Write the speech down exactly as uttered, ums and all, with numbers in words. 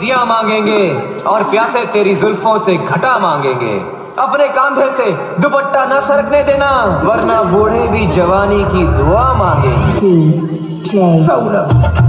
दिया मांगेंगे और प्यासे तेरी जुल्फों से घटा मांगेंगे। अपने कांधे से दुपट्टा न सरकने देना, वरना बूढ़े भी जवानी की दुआ मांगेंगे। DJ सौरभ।